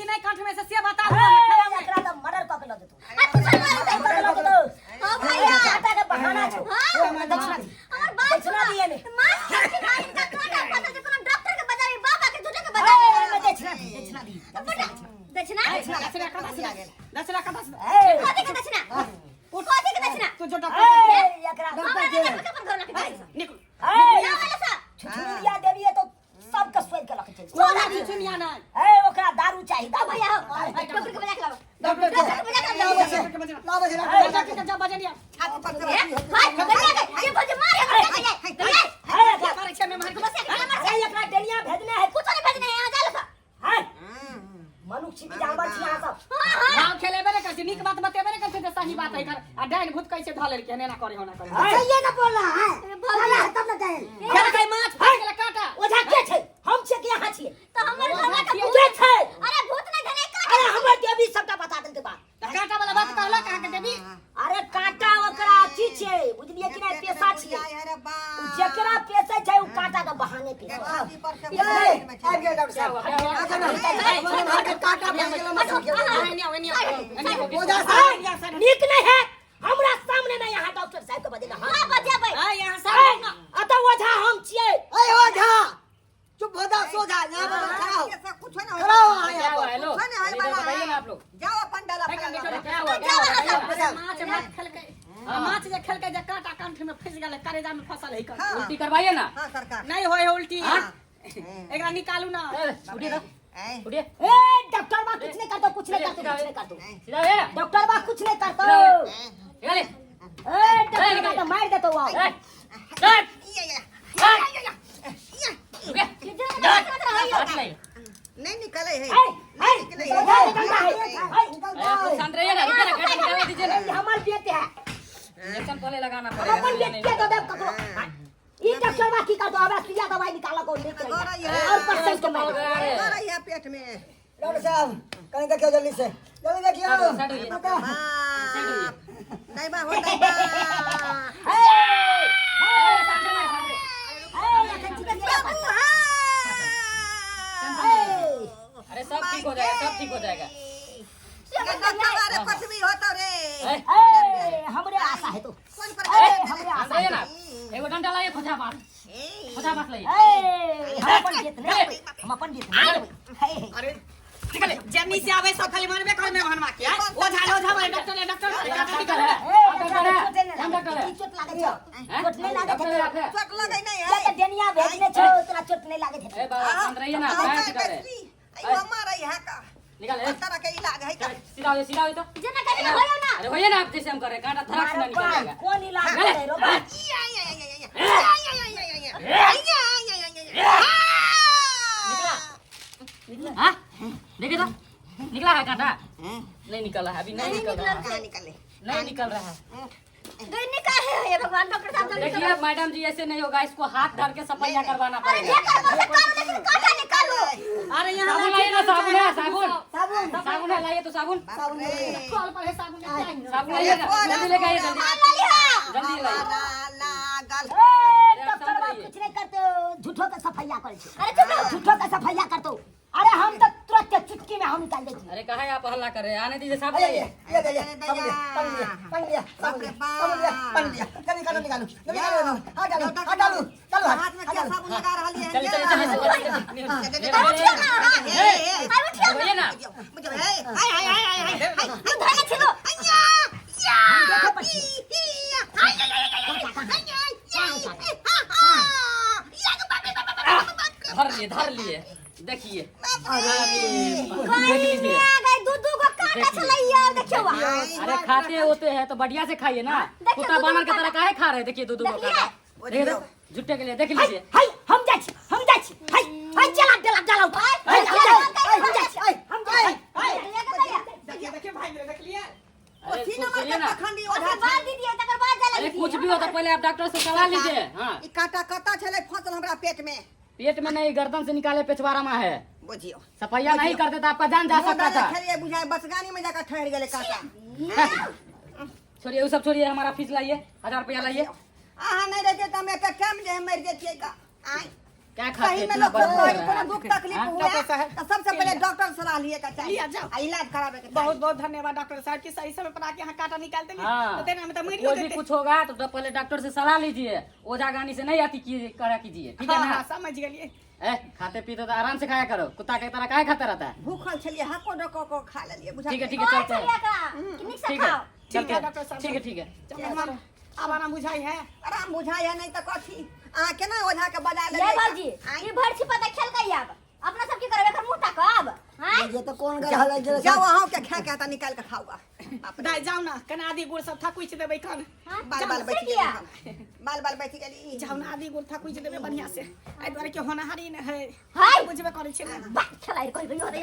कि नहीं कंठ में से से बताओ। ए, एकरा तऽ मर्डर कऽ के लऽ जेतौ। आ तू चल मार कऽ के लऽ जेतौ। हां भैया। काटा के बहाना छौ। हां। दक्षिणा दी। हमर बात दक्षिणा दिए ने। माछ खाइ के बाद इनका कांटा फंसल छै, कोनो डॉक्टर के बजाबी, बाबा के झूठे के ए, बजाबी। एहिमे दक्षिणा दी, दक्षिणा दी। दक्षिणा। दक्षिणा कथा सुना, दक्षिणा कथा सुना। ए, कथी के दक्षिणा? कथी के दक्षिणा? तू जो ए, डॉक्टर एकरा हमरा नहीं देखबै के अपन घर लके जाइ। निकल। ए, जाओ वाला सा। छुछुनिया देवी है तो सबके सोच के लके चलि। कोना चुनिया नहीं। ए, ओकरा दारू चाही, दारू। भैया हो, डॉक्टर के बजा के लाओ। डॉक्टर डॉक्टर के बजा के लाओ। डॉक्टर के बजा। लाओ दक्षिणा। डॉक्टर के जा बजनिया। छाती पर से ए, हाय, गैया गई, ये भौजी मारे हमरा गैया, गैया। ए, एकरा मारे छै में मारे। बस एक मार ए, एकरा डेनिया भेजने है। कुछ नहीं भेजने यहाँ जा लो सा। हैं? मनुष्य छी कि जानवर छी अहाँ सब? हां हां। गाँव खेलेबे ने करै छै, नीक बात बतेबे ने करै छै जे सही बात है एकर। आ डाइन भूत कैसे धऽ लेलकै हन, एना करे होना करे। सही ना बोल रहा है। भौजी तब ना जाए। खेलकै माछ फँसि गेलै काँटा। ओझा के छै? हम छियै कि अहाँ छियै? तो हमर घर के भूत के छै? अरे भूत नहीं धने कांटा। अरे हमर देवी सबटा बता देलकै बात। तऽ काँटा वाला बात कहलक अहाँके देवी। अरे कांटा ओकरा अथी छै, बुझलियै कि नहि? पेशा छियै। अरे बा उ जेकरा पेशै छै उ कांटा के बहाने पेशै। छाती पर से आबि गेल डॉक्टर साहब। हमर घर के कांटा फंस गेल मशीन के। एने आओ, एने आओ, एने आओ। ओझा साहब। नीक नहीं है हमरा सामने में यहाँ डॉक्टर साहब के बजेला। हां बजेबै। हां, यहाँ ए, सब अतः ओझा हम छियै। ए ओझा चुप हो जा, सो जा, यहाँ पर खड़ा हो। कुछ ना खड़ा हो यहाँ क्या हुआ पर। हेलो कुछ नहीं अरे वाला बताइए है। ना आप लोग। जाओ अपन डाला क्या फला हुआ, क्या हुआ, बताइए ना। अरे माछ भात खेलकै, आ माछ जे खेलकै जे कांटा कंठ में फंसि गेलै, करेजा में फसल है। हाँ। उल्टी करवाइए ना। हाँ सरकार। नहीं होय है उल्टी। हाँ? एकरा निकालू ना। ए, उठिए तो, ऐ, उठिए। ए डॉक्टर बा कुछ नहीं करतो, कुछ नहीं करतो, कुछ नहीं करतो। सीधा होइए ना। डॉक्टर बा कुछ नहीं करतो। निकालिए। ए डॉक्टर बा तो मार देतो वाओ। ए, ए, ये, ये, ए, ये, ये, रुकिए। हाथ लाइए। नहीं निकले है। ए ए निकले निकलता है। है, ए अरे आप लोग शांत रहिए ना, रुकिए ना, कांटा निकालने दीजिए ना। ये हमार बेटे है। इंजेक्शन पहले लगाना हम पड़ेगा। अपन बेटे के दो देब ककरो। ई डॉक्टर बा की करतो? हमरा सुइया दवाई निकाल को लेके गरई और है। परसेंट के मार। गरई है पेट में। डॉक्टर साहब कहीं देखियो, जल्दी से जल्दी देखियो। साइड होइए। बाप नहीं बा हो नहीं बा। ए ए, शांत रहिए, शांत रहिए। ए अखन चिकन बाबू हाँ। ए अरे सब ठीक हो जाएगा, सब ठीक हो जाएगा। ये डॉक्टर अरे कुछ भी होता रे। ए, ए हमरे आशा है तो। कौन ए पर हमरे शांत आशा रहिए है। ना। एगो डंडा लाइए, खोजा मार, खोजा मार लाइए। ए हम अपन जीत नहीं, हम अपन जीत नहीं। हे अरे निकले जर्नी से आवे सब खाली मारबे कर में भनवा के ओझा ओझा मारे डॉक्टर ले, डॉक्टर ले, डॉक्टर डॉक्टर निकल। है, ए डॉक्टर है, चोट हम डॉक्टर है। चोट लागे छौ? हैं? चोट नहीं लागे डॉक्टर छौ? है। चोट लगे नहीं या है। तो डेनिया भेजने छौ, तोरा चोट नहीं लागे छौ? ए बाबा शांत रहिए ना, काहे निकाल रहे? हमारा यहाँ का निकाल ए, तरह के इलाज है का? सीधा हो जाइए, सीधा हो जाइए तो। जना कभी ना होयो ना। अरे होइए ना आप, जैसे हम कर रहे हैं, कांटा धड़क से ना निकल जाएगा। कोन इलाज करे रो बा? या या या या या या या या या या या या या। निकला? हाँ देखिए तो निकला है कांटा? नहीं निकला है अभी, नहीं निकल रहा है। कहाँ निकले? नहीं निकल रहा है। गई निकाल है भगवान, डॉक्टर साहब जल्दी देखिए मैडम जी, ऐसे नहीं होगा, इसको हाथ धर के सफाइया करवाना अरे पड़ेगा। जे कर बस काम, लेकिन कांटा निकालो। अरे यहाँ साबुन लाइए ना, साबुन है, साबुन साबुन साबुन है, लाइए तो साबुन। साबुन ले। कॉल पर है साबुन लेके आई ना। साबुन लाइए ना, जल्दी लेके आइए, जल्दी मान लाली है। जल्दी लाइए। लागल। ए डॉक्टर बा कुछ नहीं करते, झूठो के सफाइया करे छे। अरे चुप रहो। झूठो के सफाइया करतो। अरे हम तो तुरंत के चुटकी में हम निकाल देती। अरे कहा है आप हल्ला कर रहे हैं, आने दीजिए साबुन ये लाइए। ये ये ये साबुन लिया, पानी लिया, पानी लिया, साबुन लिया, साबुन लिया, पानी लिया। जल्दी निकालो, निकालो, जल्दी निकालो। हाथ डालो, हाथ डालो, डालो हाथ। हाथ में क्या साबुन लगा रहा है? चलिए चलिए चलिए चलिए। अरे उठियो ना। हां अरे उठियो। होइए ना। मुझे हाय हाय हाय हाय हाय हाय। तू धरे छिलो। या या देखे पर छी। हाय हाय हाय हाय। धर लिए, धर लिए, देखिए देख लीजिए। आ गई दू दू गो कांटा छलैया, देखियो। अरे खाते होते हैं तो बढ़िया से खाइए ना, देखिए, कुत्ता दू-दू बानर की कांटा। तरह काहे खा रहे हैं? देखिए दो दो देखिए। कांटा, देखिए तो, झुट्टे के लिए देख लीजिए। हाय हम जाइ छी, हम जाइ छी। हाय हाय चला चला चला। हाय हम जाइ छी, हम जाइ छी, हम जाइ छी। देखिए देखिए भाई मेरे, देख लिए। अरे सुनिए ना। खंडी ओझा आशीर्वाद दीजिए तकर बाद जाला। अरे कुछ भी हो तो पहले आप डॉक्टर से सलाह लीजिए। हाँ ई कांटा कतऽ छलै फंसल हमरा पेट में? पेट में नहीं, गर्दन से निकाले, पिछवाड़ा में है। बुझियो सफाइया नहीं करते तो आपका जान जा सकता था। खेलिए बुझाए बसगानी में जाकर ठहर गेलै कांटा। छोड़िए वो सब छोड़िए, हमारा फीस लाइए, 1000 रुपया लाइए। अहाँ नहीं रहते तऽ हम एक टाइम जे मरि जैतियै का आय। क्या खाते सही में इतना लोग बदबू को कर रहा कोनो है? दुख तकलीफ हाँ? हुआ डॉक्टर साहब, तो सबसे पहले डॉक्टर से सलाह लिए के चाहिए लिया जाओ। आ इलाज करावे के बहुत चाहिए। बहुत धन्यवाद डॉक्टर साहब की सही समय पर आके यहाँ कांटा निकाल देंगे। हाँ। तो देना में तो मरियो कोई भी देते। कुछ होगा तो पहले डॉक्टर से सलाह लीजिए, ओझा गानी से नहीं आती की करा कीजिए, ठीक है हाँ ना? हाँ समझ गेलिए। ए, खाते पीते तो आराम से खाया करो, कुत्ता के तरह काहे खाता रहता है? भूखल छलिए, हको डको को खा लेलिए, बुझा। ठीक है, ठीक है, कहै चलते छलियै हैं। एकरा कि नीक से ठीक है, खाओ। ठीक चलते है हैं। डॉक्टर साहब। ठीक है, ठीक है। चल मेहमान, आब आराम बुझाई है? आराम बुझाई है, नहीं तो कथी अहाँ केना ओझा के बजा ये लेलिए? बाबूजी, ई भरि छिपा त खेलकै। आब अपना सब की करबै? एकर मुंह ताकब? आँय? ये तो कोन गरह लागि गेलै? जाओ, अहूँ के खा के निकाल के खाओ। बाप रे। दाइ, जाउ ना, कना आदि गुड़ सब थकुचि देबै कन। हाँ? बाल बाल से बैठ गेली किया? हम। बाल बाल बैठ गेली। जाउ ना, आदि गुड़ थकुचि देबै बढ़िया से, एहि दुआरे के होनहारी नहि है। हाय। बुझबे करै छियै ने। बात खेलाइ कहबै, यो रे।